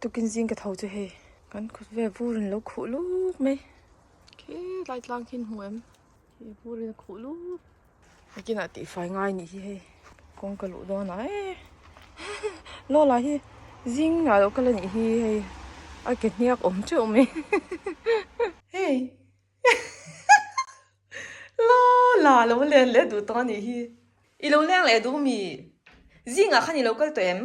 Tukin zing ka tho chu hei kan kut vel vur in lo khuh luk mai. Khi lai tlang khi in hmu em? Khi vur in a khuh luk. Nakinah tihfai ngai nih hi hei kawng ka luh dawn a e Lola hi zing ah lo kal a nih hi hei a ke hniak awm teuh mai hei Lola lo len leh duh tawh a nih hi i lo leng leh duh mi zingah khan i lo kal tawh em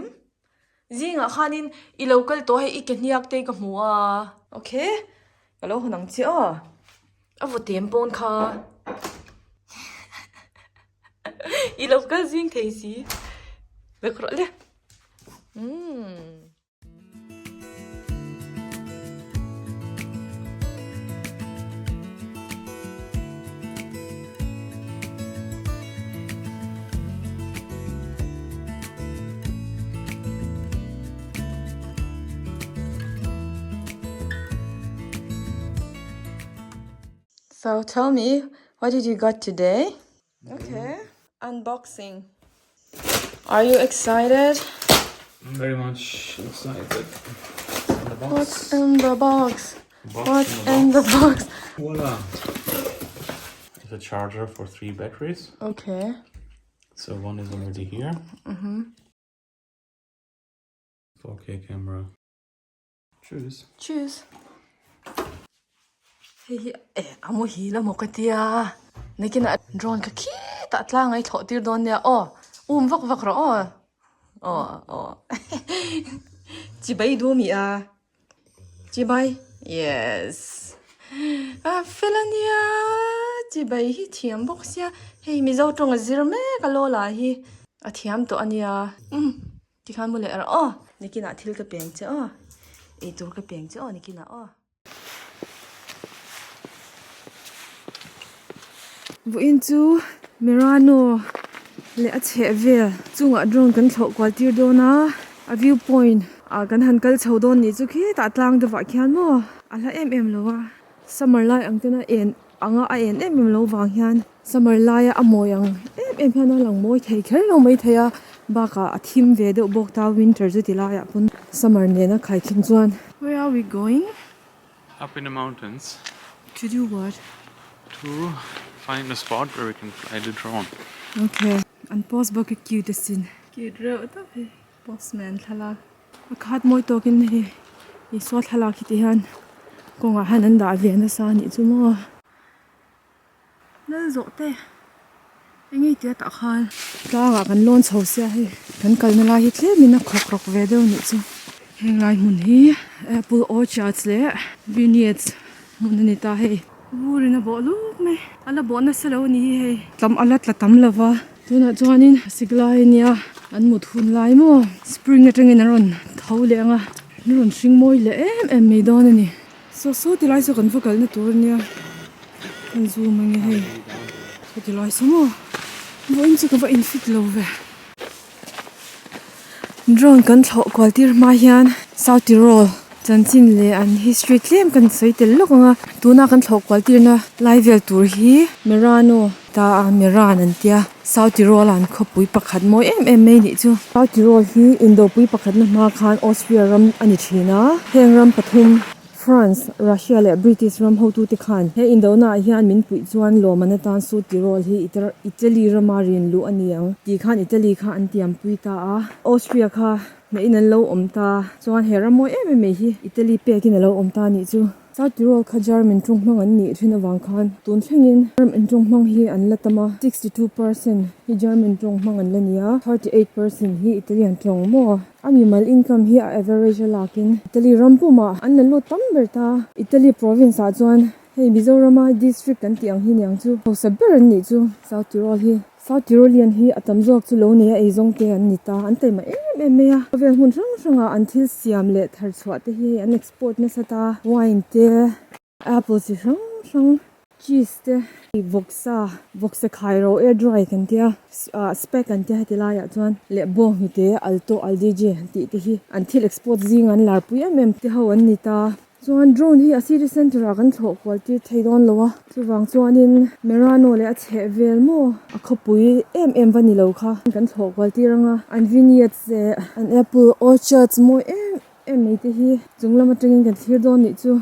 zingah khanin i lo kal tawh hei i ke hniak te ka hmu a okay ka lo hawn ang che aw. A vaw tem pawn kha i lo kal zing thei si vek rawh le umm. So tell me, what did you got today? Okay, unboxing. Are you excited? I'm very much excited. In the box. What's in the box? Box What's in in the the box? Voila. It's a charger for three batteries. Okay. So one is already here. Mm-hmm. 4K camera. Tschüss. Tschüss. Hei hi eh a muhil amaw ka tia nakinah drone kha khitah tlang a i thlawh tir dawn nia aw um vak vak rawh aw aw aw chibai duh mi a chibai yes a fel ania chibai hi thiam bawk sia hei mizo tawng a zir mek a Lola hi a thiam tawh ania umm. Tikhan mu leh rawh aw. Nikinah thil ka peng che aw. Eitur ka peng che aw nikinah aw. Vawiin chu Merano leh a chheh vel chungah drone kan thlawh kual tir dawn a, a view point ah kan han kal chho dawn nih chu khitah tlang deuhah khian maw a hla em em lo a, summer lai ang tena en anga a en em em lo vang hian summer laia a mawi ang em em hian a lang mawi thei kher lo mai thei a bakah a thim ve deuh bawk ta winter chu ti laiah pawn summer nena khaikhin chuan where are we going? Up in the mountains. To do what? To find a spot where we can fly the drone. Okay an post bawk hi cute asin. Cute reuh tak hi postman thlalak. A khat mawi tawkin hei Isua thlalak hi ti hian kawngah hian an dah ve nasa a nih chu maw. Lal zawh te eng nge tia tah khan tlangah kan lawn chho sia hei kan kalna lai hi tlemin a khawk rawk ve deuh a nih chu. Heng lai hmun hi apple orchards leh vineyards hmun a ni ta hei. Vurin a bawh luk mai a la bawh nasa lo a ni hi hei tam a la tla tam lo va. Tunah chuanin sik lai ania an mut hun lai maw spring atangin an rawn tho leh ang a an rawn hring mawi leh em em mai dawn a ni saw saw ti lai saw kan va kalna tur ania kan zoom ange hei saw ti lai saw maw vawiin chu ka va in fit lo ve drone kan thlawh kual tir hma hian South Tyrol chanchin leh an history tlem kan sawi tel lawk ang a tuna kan thlawh kual tirna lai vel tur hi Merano. Ta a Miran an tia South Tyrol an khawpui pakhat mawi em em mai nih chu. South Tyrol hi Indopui pakhatna hma khan Austria ram a ni thin a, heng ram pathum France, Russia leh British ram hotute khan he Indona ah hian min puih chuan lawmman atan South Tyrol hi Italy rama rin luh a ni ang tih khan Italy kha an tiampui ta a, Austria kha hnehin an lo awm ta chuan he ram mawi em em mai hi Italy pekin a lo awm ta a nih chu. South Tyrol kha German tawng hmang an nih thin avang khan tun thlengin German tawng hmang hi an la tam a, 62% hi German tawng hmang an la ni a, 38% hi Italian tawng maw? A mimal income hi a average a lakin Italy ram pumah an la lut tam ber ta. Italy province ah chuan hei Mizorama district kan tih ang hi niang chu hausa ber an nih chu South Tyrol hi. South Tyrolean hi a tam zawk chu lo nei a eizawng te an ni ta, an taima em em mai a. Khawvel hmun hrang hrangah an thil siam leh thar chhuah te hi an export nasa ta, wine te, apple chi hrang hrang, cheese te, vawksa, vawksa khai ro air dry kan tia, ah spek an tia heti laiah chuan leh bawnghnute alto aldige tih te hi an thil export zing an larpui em em te ho an ni ta. Chuan drone hi a city centre ah kan thlawh kual tir thei dawn lo a, chuvang chuanin Merano leh a chheh vel maw a khawpui em em va ni lo kha kan thlawh kual tir ang a, an vineyards leh an apple orchards mawi em. em mai te hi chung lam atangin kan thlir dawn nih chu.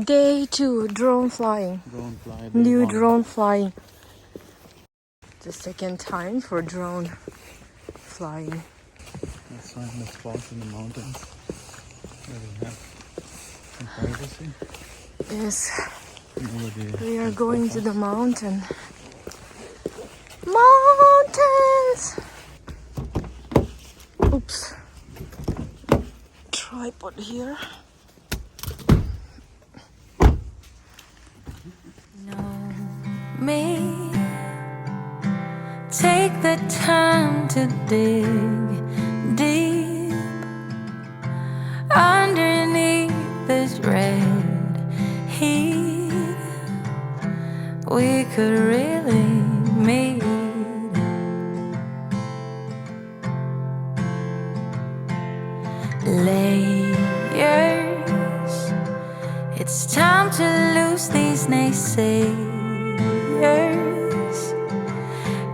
Day 2 drone flying. Drone fly. New drone flying. The second time for drone flying. Let's find the spot in the mountains where we have some privacy. Yes, Nobody we are can going spot to us. the mountain. Mountains! Oops. Tripod here. Know me. Take the time to dig deep underneath this red heat. We could really meet. Layers. It's time to lose these naysayers.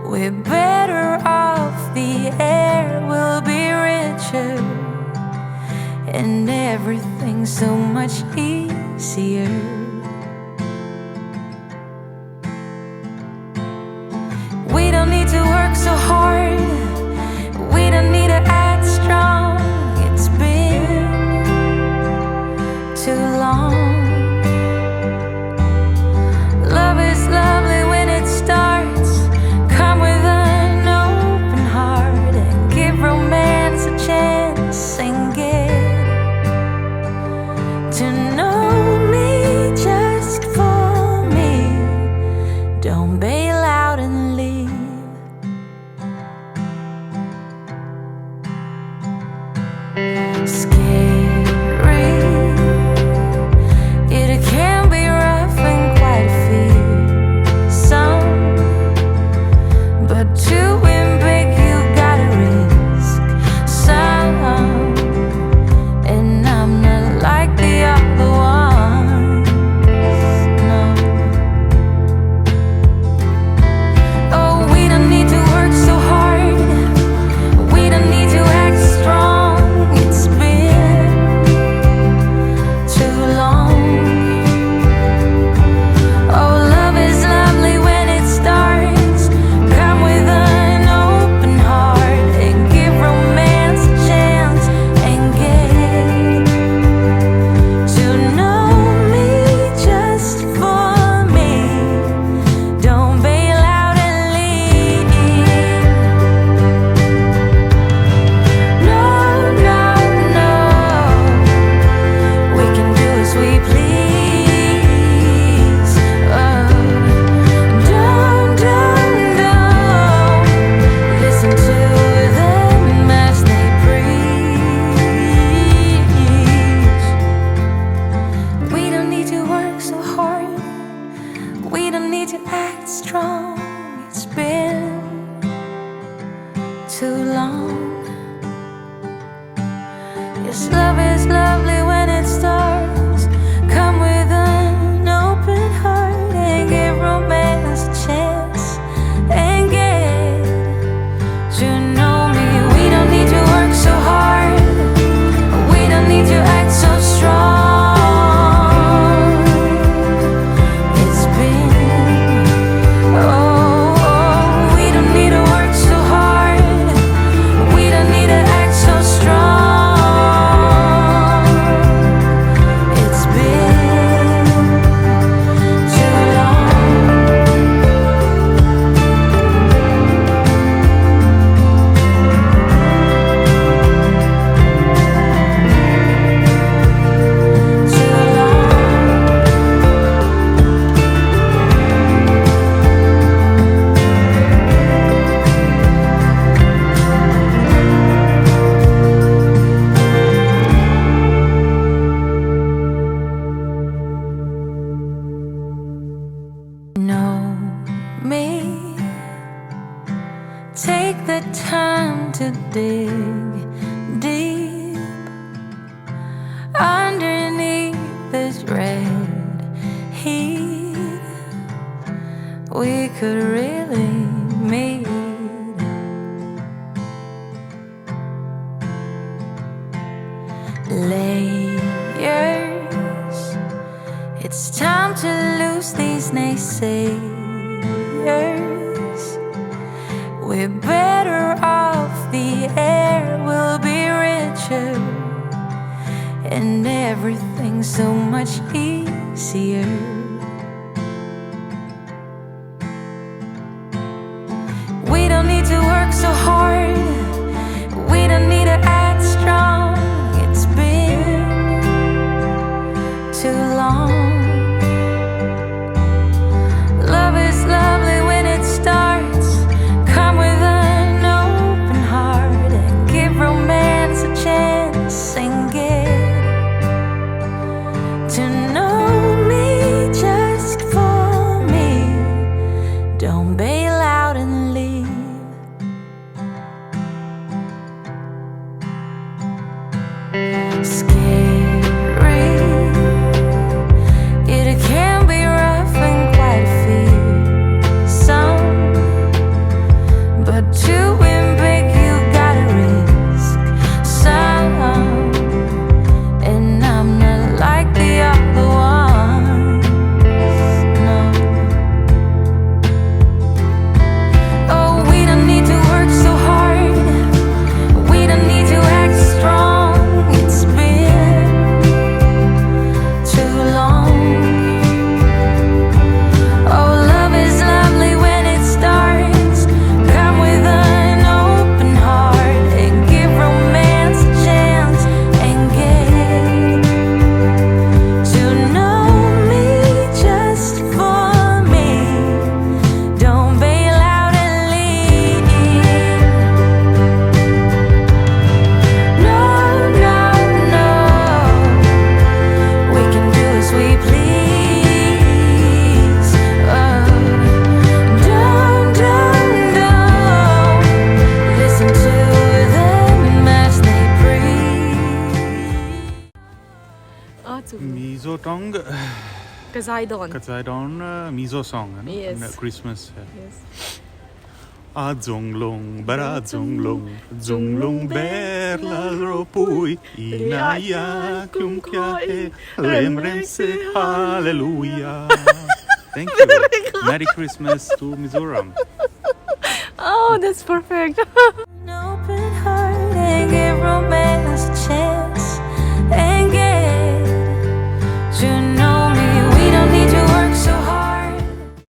We're better off, the air will be richer, and everything's so much easier. We don't need to work so hard, we don't need to act strong. It's been too long. Love is lovely when it starts. Come with an open heart and give romance a chance and get to know me just for me. Don't bail out and leave. Scary. It can be rough and quite fearsome, but to win big you gotta risk some. And I'm not like the other ones, no. Oh, we don't need to work so hard. We don't need to act strong. It's been too long. Oh, love is lovely when it starts. Come with an open heart and give romance a chance and get to know me just for me. Don't bail out and leave. No, no, no. We can do as we please. Oh, don't, don't, don't listen to them as they preach. We don't need to work so hard. We don't need to act strong. It's been too long. Yes, love is lovely when it starts. Come with an open heart and give romance a chance and get to know me. We don't need to work so hard. We don't need to act so strong. It's been oh, oh, we don't need to work so hard. We don't need to act so strong. It's been too long. Too long. Know me. Take the time to dig deep underneath this red heat. We could really meet. Layers. It's time to lose these naysayers. We're better off, the air will be richer, and everything's so much easier. We don't need to work so hard. We don't need to act strong. It's been too long. Love is lovely when it starts. Come with an open heart and give romance a chance and get to know me just for me. Don't bail out and leave. Scary. It can be rough and quite fearsome. But to win big, you gotta risk some. And I'm not like the other ones. No. Oh, we don't need to work so hard. We don't need to act strong. It's been too long. Oh, love is lovely when it starts. Come with an open heart and give romance a chance and get to know me just for me. Don't bail out and leave. No, no, no. We can do as we please. Oh, don't, don't, don't listen to them as they breathe. A chu Mizo tawng ka zai dawn. Ka zai dawn Mizo song ano? Yes. Christmas. Yes. A zung lung bara zung lung zung lung ber la ro pui ina ya kum kya he rem rem se hallelujah. Thank you. Merry Christmas to Mizoram. Oh, that's perfect.